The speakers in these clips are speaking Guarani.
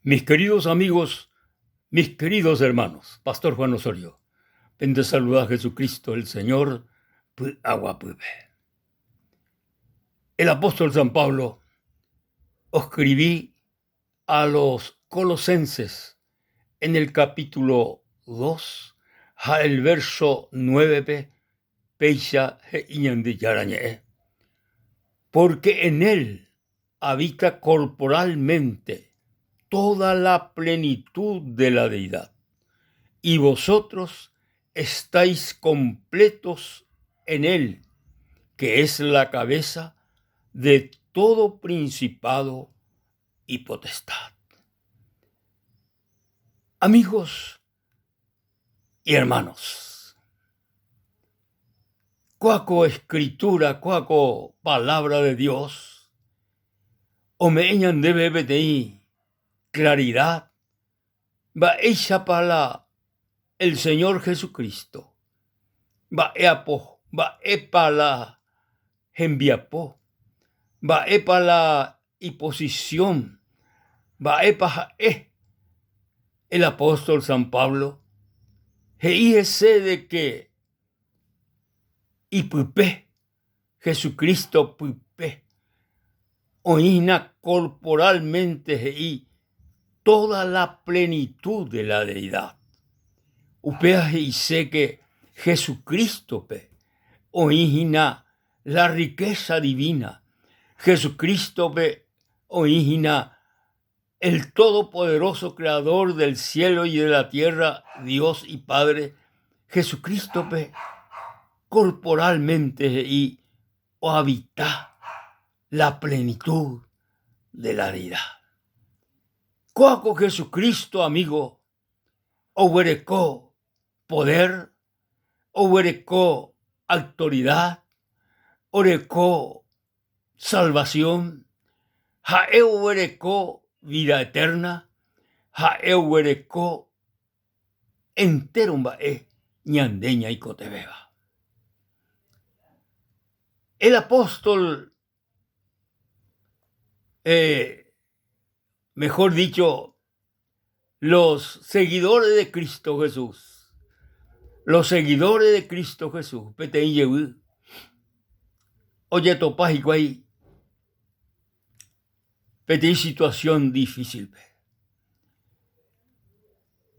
Mis queridos amigos, mis queridos hermanos, Pastor Juan Osorio, pende saluda Jesucristo el Señor py'aguapýpe. El apóstol San Pablo oscribí a los colosenses en el capítulo 2 ha el verso 9-pe péicha he'i Ñandejára ñe'ẽ, Porque en él habita corporalmente toda la plenitud de la deidad, y vosotros estáis completos en él, que es la cabeza de todo principado y potestad. Amigos y hermanos, kóa ko escritura, kóa ko palabra de Dios ome'ẽ ñandéve peteĩ claridad mba'éichapa la el Señor Jesucristo mba'e apo, mba'épa la hembiapo, mba'épa la iposición, mba'épa ha'e. El apóstol San Pablo he'i hese de que ipype, Jesucristo pype, oĩhína corporalmente he'i toda la plenitud de la deidad. Upéva he'ise que Jesucristo-pe oĩhína la riqueza divina, Jesucristo-pe oĩhína el Todopoderoso Creador del cielo y de la tierra, Dios y Padre, Jesucristo-pe corporalmente he'i ohabita la plenitud de la deidad. Kóa ko Jesucristo amigo oguereko poder, oguereko autoridad, oreko salvación, ha'e oguereko vida eterna, ha'e oguereko entéro mba'e ñande ñaikotevẽva. El apóstol, eh, mejor dicho, los seguidores de Cristo Jesús, los seguidores de Cristo Jesús, peteĩ jevy, ojetopa hikuái peteĩ situación difícil-pe.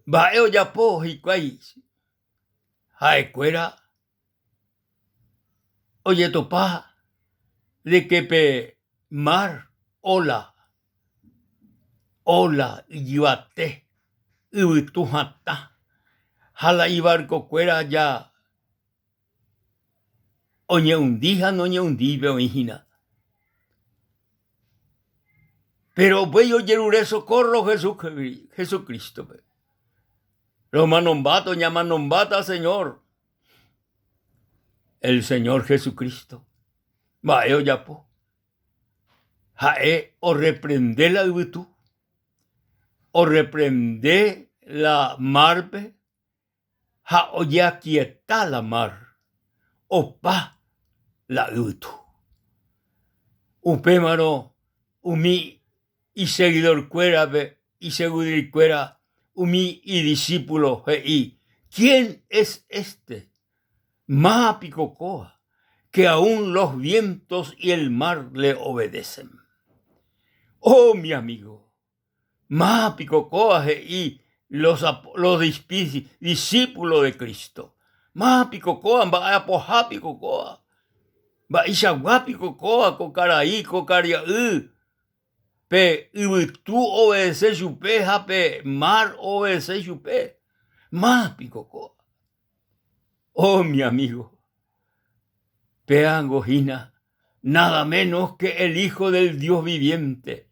Mba'e ojapo hikuái ha'ekuéra ojetopa de que pe mar ola, ola ijyvate, yvytu hatã ha la ibarcokuéra ja oñehundi ha noñehundípe oĩ hína. Péro upéi ojerure socorro Jesucrístope. Romanombáta, oñamanombáta, Señor. El Señor Jesucristo mba'e ojapo? Ha'e orreprende la yvytu, orreprende la márpe ha ojeakieta la mar, opa la yvytu. Upémarõ umi isegidorkuérape, isegidorkuéra umi idisípulo he'i, ¿Quién es este? Máva piko kóva, que aún los vientos y el mar le obedecen? Oh, mi amigo, Máva piko kóva he'i los los discípulos de Cristo? Máva piko kóva? Mba'e apoha piko kóva? Mba'eichagua piko kóva ko karai, ko karia'y? Pe yvytu obedece chupe ha pe mar obedece chupe. Máva piko kóva? Oh, mi amigo, péango hína nada menos que el Hijo del Dios viviente.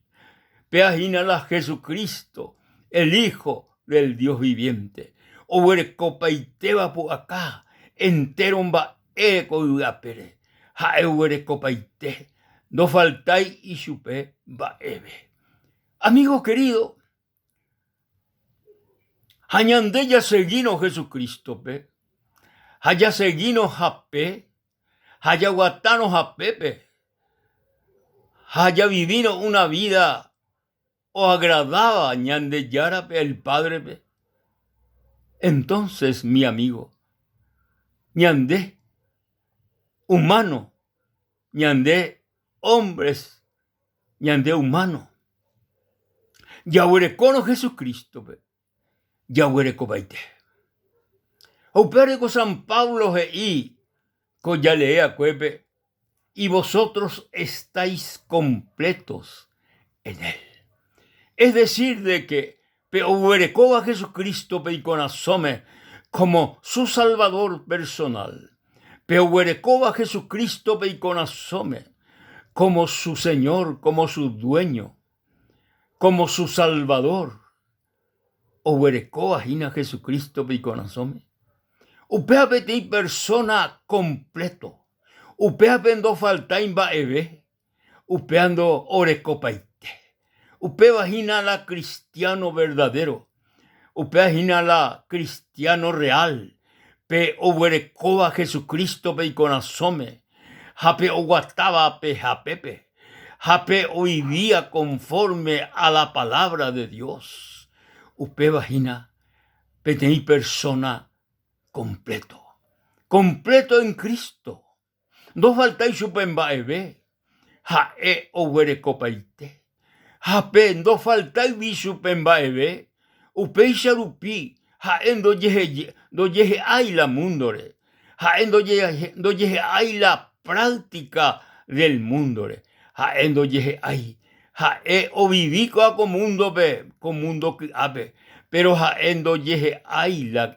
Péa hína la Jesucristo, el Hijo del Dios viviente. Oguerekopaitéva pu'aka entéro mba'e ko yvy apére. Ha'e oguerekopaite, ndofaltái ichupe mba'eve. Amigo querido, Ha ñande jasegírõ Jesucristo-pe, ha jasegírõ hape, ha jaguatárõ hapépe, ha javivírõ una vida. oagradáva Ñandejárape, el Padre-pe, entonces mi amigo, ñande humano, ñande hombres, ñande humano, jaguerekórõ Jesucristo-pe, jaguerekopaite. Ha upévare ko San Pablo he'i ko jalee akuépe, Y vosotros estáis completos en él. Es decir, de que pe oguerekóva Jesucristo-pe ikorasõme como su Salvador personal, pe oguerekóva Jesucristo-pe ikorasõme como su Señor, como su Dueño, como su Salvador, oguerekóva hína Jesucristo-pe ikorasõme, upéva peteĩ persona completo, upévape ndofaltái mba'eve, upéva ndo orekopaite. Upéva hína la cristiano verdadero, upéva hína la cristiano real, pe oguerekóva Jesucristo-pe ikorasõme ha pe oguatáva pe hapépe ha pe oivía conforme a la palabra de Dios, upéva hína peteĩ persona completo, completo en Cristo, ndofaltái chupe mba'eve, ha'e oguerekopaite, ha pe ndofaltáigui chupe mba'eve, upéicha rupi ha'e ndojehe'ái la múndore, ha'e ndojehe'ái la práctica del múndore, ha'e ndojehe'ái, ha'e ovivi kóa ko múndope, ko múndo ky'ápe, péro ha'e ndojehe'ái la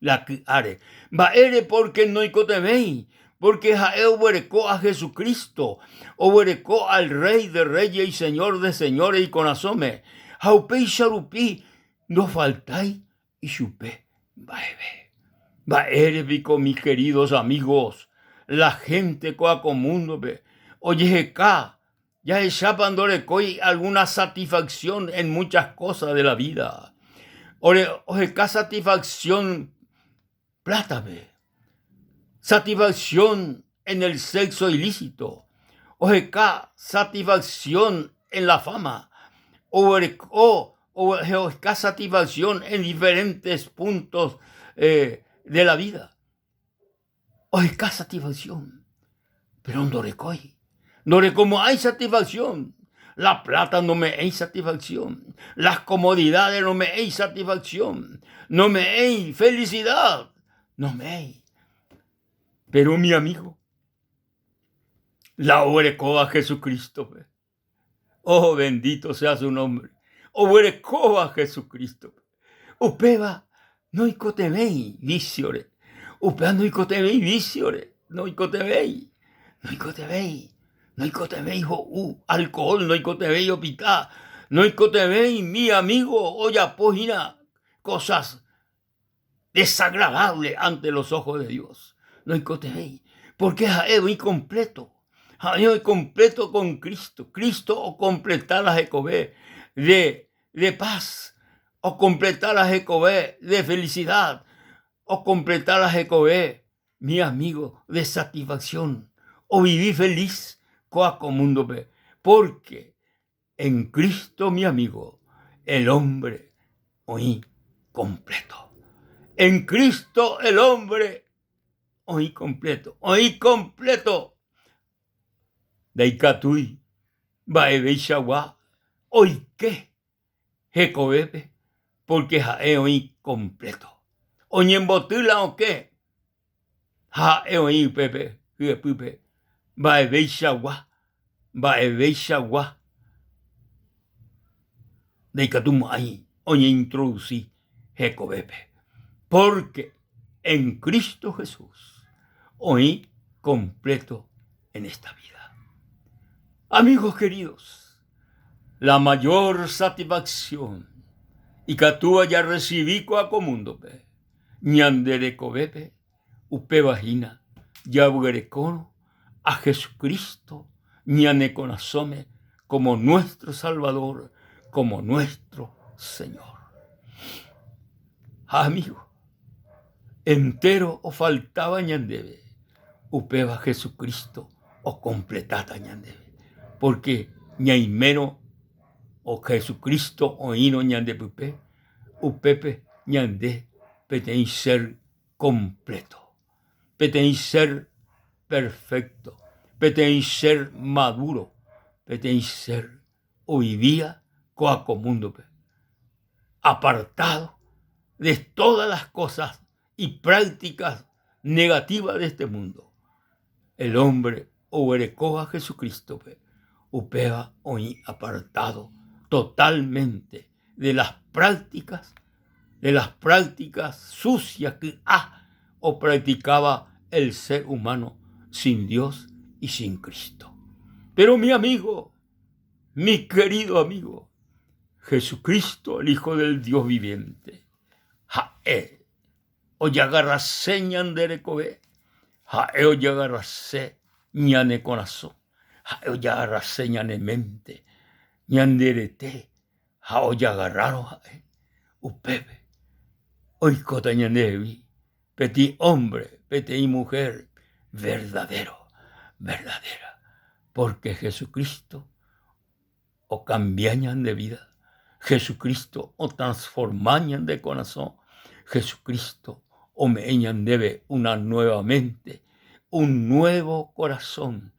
la ky'áre. Mba'ére? Pórke noikotevẽi, pórke ha'e oguereko a Jesucristo, oguereko al Rey de Reyes y Señor de Señores ikorasõme, ha upéicha rupi ndofaltái ichupe mba'eve. Mba'ére piko mis queridos amigos, la gente kóa ko múndope ojeheka jahechápa ndorekói alguna satisfacción en muchas cosas de la vida. Ore oheka satisfacción plátape, satisfacción en el sexo ilícito, oheka satisfacción en la fama, oguereko oheka satisfacción en diferentes puntos eh, de la vida. Oheka satisfacción, pero ndorekói. Ndorekomo'ãi satisfacción. La plata nome'ẽi satisfacción. Las comodidades nome'ẽi satisfacción. Nome'ẽi felicidad. Nome'ẽi. Pero mi amigo, la oguerekóva Jesucristo-pe, Oh, bendito sea su nombre. Oguerekóva Jesucristo-pe. Upéva noikotevẽi vísiore. Upéva noikotevẽi vísiore. Noikotevẽi. Noikotevẽi. Noikotevẽi ho'u alcohol, noikotevẽi opita, noikotevẽi mi amigo ojapo hína cosas desagradable ante los ojos de Dios. Noikotevẽi, porque ha'e oĩ completo. Ha'e oĩ completo con Cristo. Cristo okompleta la hekove de, de paz, okompleta la hekove de felicidad, okompleta la hekove, mi amigo, de satisfacción. Ovivi feliz kóa ko múndope, porque En Cristo, mi amigo, el hombre oĩ completo. En Cristo el hombre oĩ completo. Oĩ completo. Ndaikatúi mba'eveichagua oike hekovépe porque ha'e oĩ completo. Oñemboty la okẽ ha ha'e oĩ upépe hyepýpe mba'eveichagua, mba'eveichagua ndaikatumo'ãi oñeintrodusi hekovépe. Pórke en Cristo Jesús oĩ completo en esta vida. Amigos queridos, la mayor satisfacción ikatúva jarresivi ko'a ko múndope, ñande rekovépe, upéva hína jaguerekórõ a Jesucristo ñane korasõme como nuestro Salvador, como nuestro Señor. Ha amigo, entero ofaltáva ñandéve, upéva Jesucristo okompletáta ñandéve, porque ñaimérõ. O Jesucristo oĩrõ ñande pype, upépe ñande peteĩ ser completo, peteĩ ser perfecto, peteĩ ser maduro, peteĩ ser ovivíva kóa ko múndope, apartado de todas las cosas y prácticas negativas de este mundo. El hombre oguerekóva Jesucrístope, upéva oĩ apartado totalmente de las prácticas, de las prácticas sucias ky'a opracticaba el ser humano sin Dios y sin Cristo. Pero mi amigo, mi querido amigo, Jesucristo, el Hijo del Dios viviente, ha'e ojagarrase ñande rekove, ha'e ojagarrase ñane korasõ, ha'e ojagarrase ñane mente, ñande rete, ha ojagarrárõ ha'e, upépe oikóta ñandehegui peteĩ hombre, peteĩ mujer verdadero, verdadera, porque Jesucristo okambia ñande vida, Jesucristo otransforma ñande korasõ, Jesucristo ome'ẽ ñandéve una nueva mente, un nuevo corazón,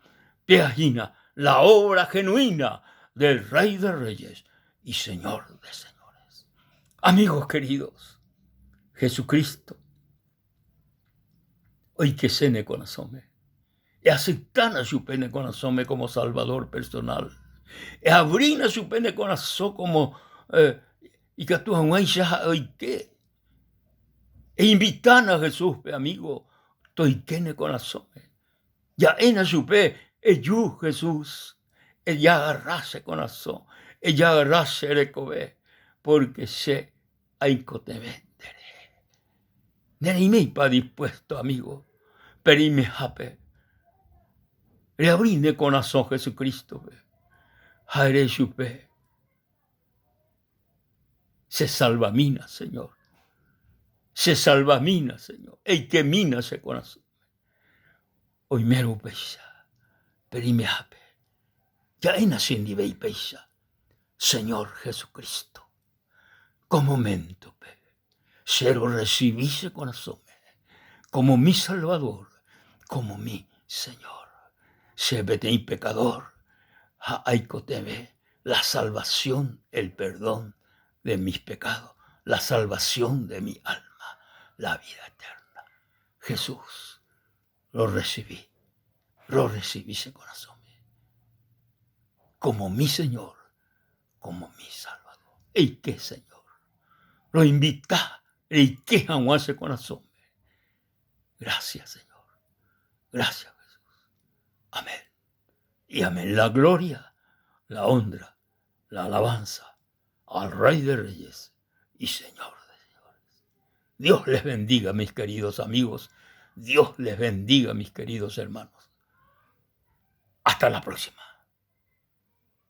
péa hína la obra genuina del Rey de Reyes y Señor de Señores. Amigos queridos, Jesucristo oikese ne korasõme. Eaceptána chupe ne korasõme como Salvador personal. Eabrína chupe ne korasõ como eh, ikatu hag̃uáicha ha'e oike. Einvitána Jesúspe, amigo, toike ne korasõme. Ja'éna chupe, Eju, Jesús, ejagarra che korasõ, ejagarra che rekove, pórke che aikotevẽ nderehe. Nereiméipa dispuesto, amigo, pe reimehápe reavri ne korasõ Jesucrístope ha ere chupe, Chesalvamína, Señor, chesalvamína, Señor, eikemína che korasõme. Oimérõ upéicha, perimehápe, ja'éna chendive ipéicha, Señor Jesucristo, ko moméntope che rorresivi che korasõme kómo mi Salvador, kómo mi Señor. Che peteĩ pekadór ha aikotevẽ la salvasión, el perdón de mis pecados, la salvasión de mi alma, la vida eterna. Jesús, rorresivi, rorresivi che korasõme kómo mi Señor, kómo mi Salvador. Eike, Señor, roinvita reike hag̃ua che korasõme. Gracias, Señor. Gracias, Jesús. Amén. Y amén. La gloria, la honra, la alabanza al Rey de Reyes y Señor de Señores. Dios les bendiga, mis queridos amigos. Dios les bendiga, mis queridos hermanos. Hasta la próxima.